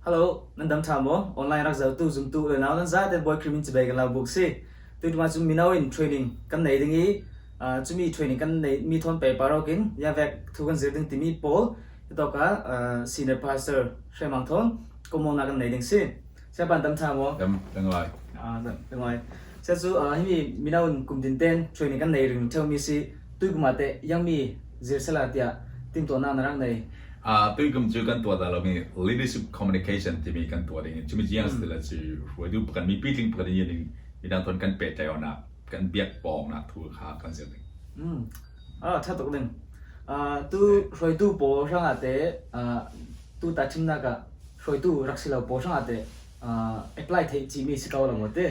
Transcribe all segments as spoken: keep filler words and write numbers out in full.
Hello, nan dam ṭha maw? Online rak zotu zumtu le nau nan zate Boy Krim in chibai kan lau buk si. Tuituma chu mino in training kan nei ding i, ah, chumi training kan nei mi thawn pei parok in, ya vek thu kan zir ding timi pawl, hitawka, ah, senior pastor Hre Mang thawn, komona kan nei ding si. Siapa dam ṭha maw? Dam, dam ngai. Ah, dam, dam ngai. Sia chu, ah, himi mino in kum tin ten training kan nei ring theu mi si, tuikuma te, yang mi zir sela tia, timtuahna na rak nei. Ah, tuikum chu kan tuah ta lo mi leadership communication timi kan tuah ding. Chumi chiang sila chu, hruaitu pakhat mi pitling pakhat in ding, midang thawn kan pehtlai awna, kan biak pawngna thu kha kan zir ding. Ah, ṭha tuk ding. Ah, tu hruaitu pawl hrangah te, ah, tu tahṭhimnaka hruaitu rak si lo pawl hrangah te, ah, apply theih cih mi si ko lo maw te?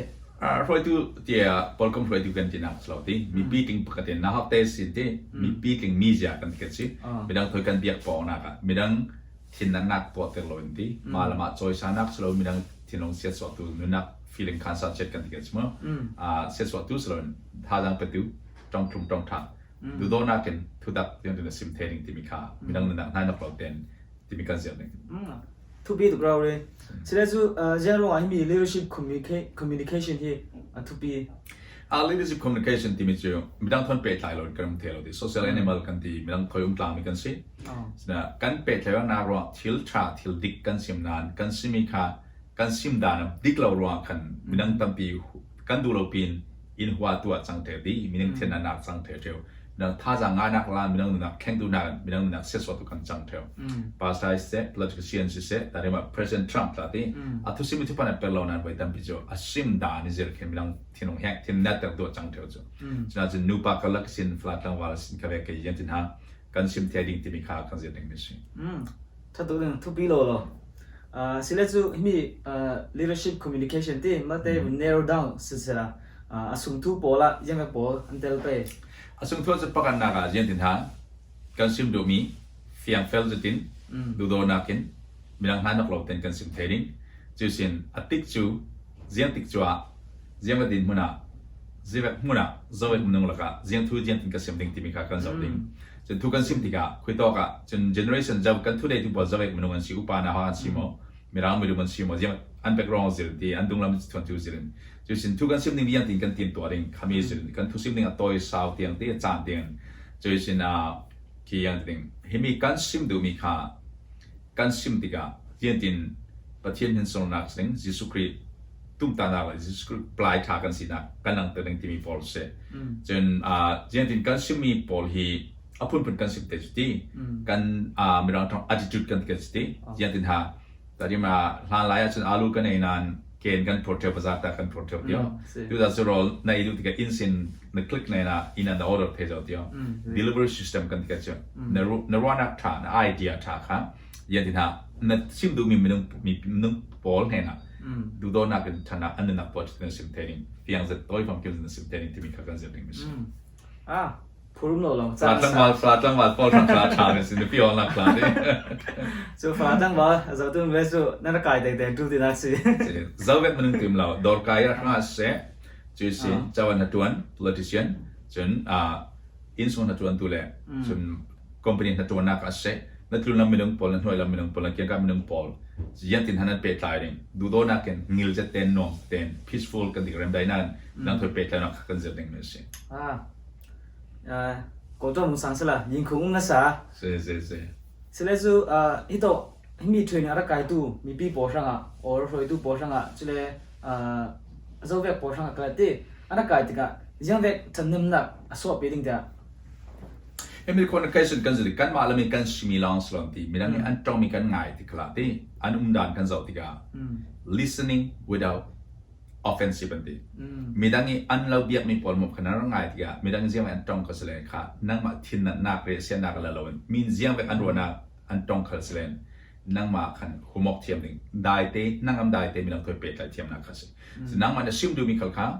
Ah, hruaitu tia pawlkom hruaitu kan tinak si lo ti. Mipi tling pakhat in nauhak te sin ti. Mipi tling mizia kan ti kan si. Ah. Midang thawi kan biak pawngnak ah midang thinnatnak tuahter lo in ti. Mah lamah cawisanak si lo, midang thinlung siatsuahtu, nunnak feeling khansa chet kan ti kan si maw. Ah, siatsuahtu si lo in, thazaang petu, ṭawng thlum ṭawng ṭha. Duhdawtnak in thutak tiang tin a sim thei ding timi kha midang nunnak hnai nak lo ten timi kan ziak ding. Thupi tuk rau le. Sile chu, ah, ziang ruangah himi leadership communica-, communication hi a thupi. Ah, leadership communication timi chu midang thawn pehtlai lo kan um thei lo ti. Social animal kan ti, midang thawi um tlang mi kan si. Sina kan pehtlai nak ruang thil ṭha, thil dik kan sim nan, kan simi kha kan sim dan a dik lo ruang khan midang tampi kan duh lo pin in hua tuah cang theu ti, midang thinnatnak cang theu theu. Midang thazaang ngainak la, midang nunnak khengtu nak, midang nunnak siatsuahtu kan cang theu. Pastor i se, political science i se, tari ma President Trump tla ti. A thusim i thuphan a pel lo nan voi tampi chu a sim dan i zir khin midang thinlung hek, thinnat tak tuah cang theu chu. Sina chu nupa ka lak sin, flat lang wal sin ka ve ke yen tin ha. Kan sim thei ding timi kha kan zir ding mi si. Ṭha tuk ding, thupi lo lo. Ah, sile chu himi, ah, leadership communication ti, mate narrow down sisela, ah, a sung thu pawla, ziang vek pawl an tel pei. A sung thu chu pakhatnak ah ziang tin ha, kan sim duh mi, fiang fel zetin, duhdawtnak in, midang hnai nak lo ten kan sim thei ding. Cuisin a tik cu, ziang tik cu ah, ziang a din hmun ah, zivek hmun ah, zovek minung lakah, ziang thu ziang tin ka sim ding timi kha kan zoh ding. Cun thu kan sim tikah, khuitawk ah, cun generation zo kan thudeitu pawl zovek minung an si, upa nauhak an si maw, mirang mirum an si maw, ziang an background zir ti, an dunglam thuan thu zir in. Cuisin thu kan sim ding ziang tin kan tin tuah ding, khami zir in, kan thu sim ding a tawi sau tiang ti, a caan tiang. Cuisin, ah, ki yang ding. Himi kan sim duh mi kha, kan sim tikah, ziangtin Pathian hmin sualnak sing, Jesuh Khrih tumtahnak le Jesuh Khrih plai ṭha kan sinak kan langter ding timi pawl si. Cun, ah, ziangtin kan simmi pawl hi a phunphun kan sim te cu ti, kan, ah, mirang ṭong attitude kan ti kan si ti. Ziangtin ha, tadima hlanlai ah cun alu kan ei nan, ken kan phur ṭheu, bazar ta kan phur ṭheu tio. Tuta cu rawl na ei duh tikah inn sin na click na ina, inn ah na order phei zo tio. Delivery system kan ti kan cio. Na ru-, na ruahnak ṭha, na idea ṭha kha, ziangtin ha, na sim duhmi minung, mi, minung pawl hnenah duhdawtnak in ṭhannak an nunnak pawl ṭha na sim thei ding. Fiang zet tawi famkim na sim thei ding timi kha kan zir ding mi si. Ah, phur um lo lo. Fala tlangval, fala tlangval pawl hrang hla ṭha kan si, nupi awlnak hla ding. Cu fala tlangval a zotu ve cu nan a kai tengteng tu tinak si. Zovek minung tim lo, dawr kai a hrang a si. Cuisin, cawan hnaṭuan, politician, cun, ah, innsung hnaṭuantu le, cun company hnaṭuannak a si. Na tlunlam minung pawl, na hnuailam minung pawl, na kiangkap minung pawl. Ziangtin han an pehtlai ding. Duhdawtnak in, ngilzet ten, nuam ten, peaceful kan dik remdaihnak in, nang thawi pehtlainak kha kan zir ding mi si. Ah. Ah, ko ṭawm hong sang sila, yingkhung um na sa. Si, si, si. Sile cu, ah, hi tawh, himi training a rak kaitu, mipi pawl hrangah, or hruaitu pawl hrangah, cule, ah, zovek pawl hrangah ka ti, a rak kai tikah, ziangvek ṭhannemnak a suahpi ding tiah. Himi communication kan zir, kanmah lam in kan simi lawng si lo ti, midang in an ṭongmi kan ngai ti khalah ti, an umdan kan zoh tikah, listening without offensive an ti. Midang i an lo biakmi pawl mawp kha nan rak ngai tikah, midang ziangvek an ṭong kha sile kha, nangmah thinnatnak, riahsiatnak a la lo in, mi in ziangvek an ruahnak an ṭong kha sile, nangmah khan humawk thiam ding. Daite, nangam daite, midang thawi pehtlai thiamnak kha si. Si nangmah na sim duhmi khal kha,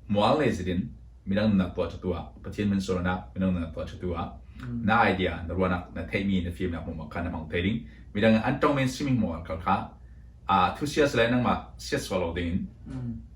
mual le zidin, midang nunnak tuah ṭhatu ah, Pathian hmin sualnak, midang nunnak tuah ṭhatu ah, na idea, na ruahnak, na theihmi, na fimnak hmuahhmuah kha na hmang thei ding. Midang an ṭong men simi hmuah khal kha, ah, thusia sile nangmah siatsuah lo dingin,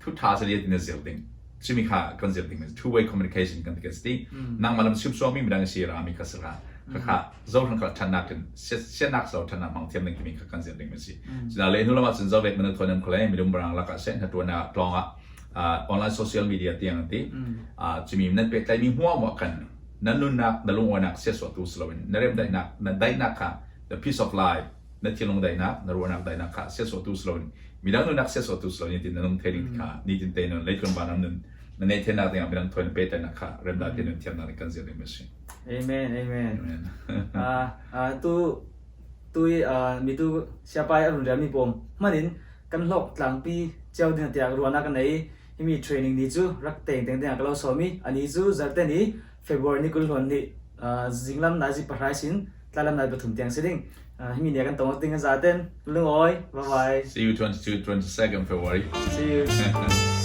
thu ṭha sile tin na zir ding. Simi kha kan zir ding, two-way communication kan ti kan si ti. Nangmah lam simsuahmi midang si rami kha si ra. Kha kha, Zo hrang kha ṭhatnak in, sia-, sianak Zo ṭhatnak hmang thiam ding timi kha kan ziar ding mi si. Cina le hnu lamah cun Zo vek minung thawn em khole, midum barang lakah se, hnaṭuanah tlawngah, ah, online social media tiang an ti. Ah, cumi nan pehtlaimi hmuahhmuah khan, nan nunnak, na lungawinak siasuahtu si loin, na remdaihnak, na daihnak kha, the peace of life, na thinlung daihnak, na ruahnak daihnak kha siasuahtu si loin, midang nunnak siasuahtu si loin, nitin na nung thei ding kha, nitin te nun, leitlun vanram nun, na neih theinak dingah midang thawn pehtlaihnak kha, remdai te nun thiamnak ding kan ziar ding mi si. Amen, amen. Amen. Ah, ah, tu, tu i, ah, mi tu siapa i a run rel mi pawm hmanin kan hlawk tlangpi cio ding a tiak ruahnak a nei. Himi training ni cu rak tengteng dingah ka lo sawm i, a ni cu zarhte ni February ni kul hluan nih, ah, zinglam nazi pahra ihsin tlailam nai pathum tiang si ding. Ah, himi ni a kan tong ding kan zaten lungawi, bye bye. See you twenty-two, twenty-second February. See you.